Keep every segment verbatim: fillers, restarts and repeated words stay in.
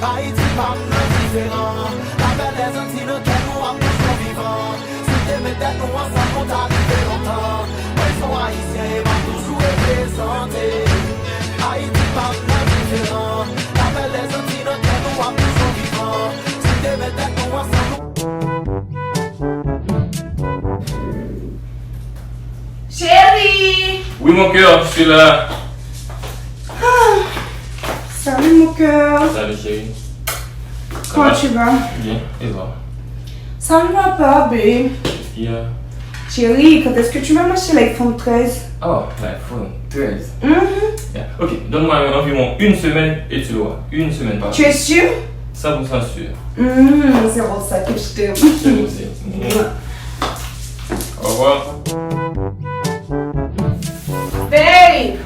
Ayiti pa m nan diferan. Lapè Lèzanti nan kè nou ap toujou vivan. Si n te met tèt nou ansanm, nou ta rive lontan. Mwen se yon Ayisyen e m ap toujou reprezante. Ayiti pa m nan diferan. Lapè Lèzanti nan kè nou ap toujou vivan. Si n te met tèt nou ansanm, nou Chérie! Oui, mon cœur, je suis là. Ah, salut, mon cœur. Salut, chérie. Ça va? Comment tu vas? Bien, et toi? Ça ne va pas, babe. Qu'est-ce qu'il y a? Chérie, quand est-ce que tu vas m'acheter l'iPhone treize? Oh, l'iPhone treize. Mhm. Yeah. Ok, donne-moi environ une semaine et tu l'auras. Une semaine par... Tu es sûr? Cent pour cent sûr. Mhm, c'est pour ça que je t'aime. Je t'aime aussi. Mouah. Au revoir. Babe!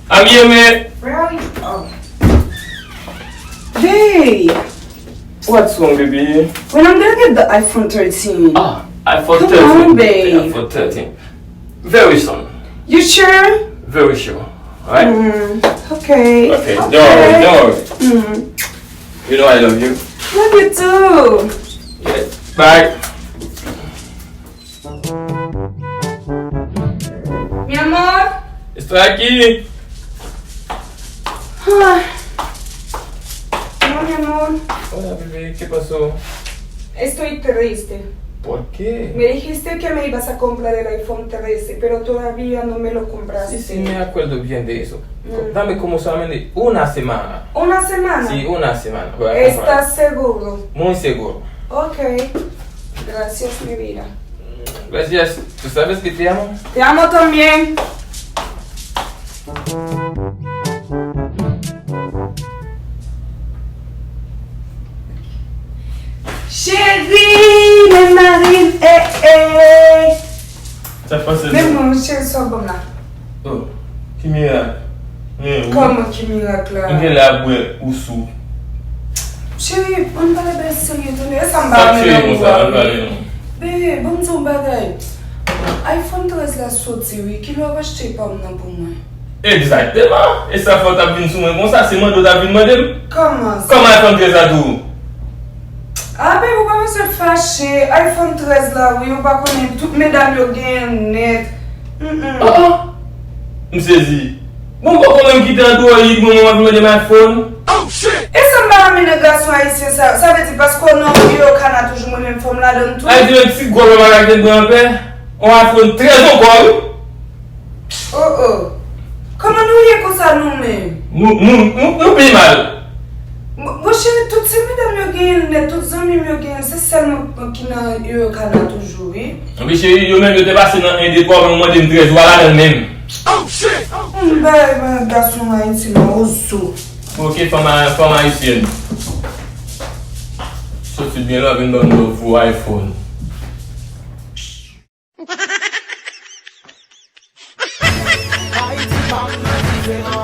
Amiyeme! Where are you? Oh. Babe! What's wrong, baby? When I'm gonna get the iPhone thirteen? Ah, iPhone thirteen. Come on, babe. iPhone thirteen. Very soon. You sure? Very sure. Alright? Mm, okay. Okay, don't worry, don't worry. Mm. You know I love you. Love you too. Yeah. Bye. Mi amor. Estoy aquí. Ah. No, mi amor. Hola, bebé, ¿qué pasó? Estoy triste. ¿Por qué? Me dijiste que me ibas a comprar el iPhone trece, pero todavía no me lo compraste. Sí, sí, me acuerdo bien de eso. Mm. Dame como solamente una semana. ¿Una semana? Sí, una semana. Voy a comprar. ¿Estás seguro? Muy seguro. Ok. Gracias, mi vida. Gracias. ¿Tú sabes que te amo? Te amo también. Cheri, men mari m, eh, eh. Sa k pase, men mwen, cheri, sa w ban m la. Oh, ki mirak. Men ou... Kòman ki mirak la? M genlè ap bwè ou sou. Cheri, ann pale bagay serye tande. E sa m pa renmen nan ou a, wi. Bebe, ban m di w yon bagay. iPhone trèz la soti, wi. Kilè w ap achte pa m nan pou mwen? Egzakteman. E sa fè w t ap vin sou mwen konsa? Se mande w t ap vin mande m? Kòman sa? Kòman iPhone trèz la tou? Ah, bebe, ou pa bezwen fache. iPhone trèz la, wi, ou pa konnen tout medam yo genyen l nèt. Mm, mm. Ah, ah. M sezi. Bon, poko menm kite andwayid mwen, mwen ap mande m iPhone. E sa m pa renmen nan gason ayisyen sa, sa vle di paske w nan Rio Kana toujou mwen menm fò m ladann tou. Sa vle di menm ti gwo bagay te pran anpè. On iPhone trèz ankò, wi. Oh, oh. Kòman nou ye konsa nou menm? Nou, nou, nou, nou pi mal. Bon, bon, cheri, tout se medam yo genyen l nèt, tout zanmi m yo genyen l, se sèl mwen ki nan Rio Kana toujou, wi. Anben cheri, yo menm yo te pase nan en, de, twa, men ou mande m trèz, ou pa ladann menm. M bay mwen gason Ayiti nan ozo. Ok, fanm a-, fanm ayisyèn. Soti byen lwen, vin ban m nouvo iPhone. Ayiti pa m nan diferan.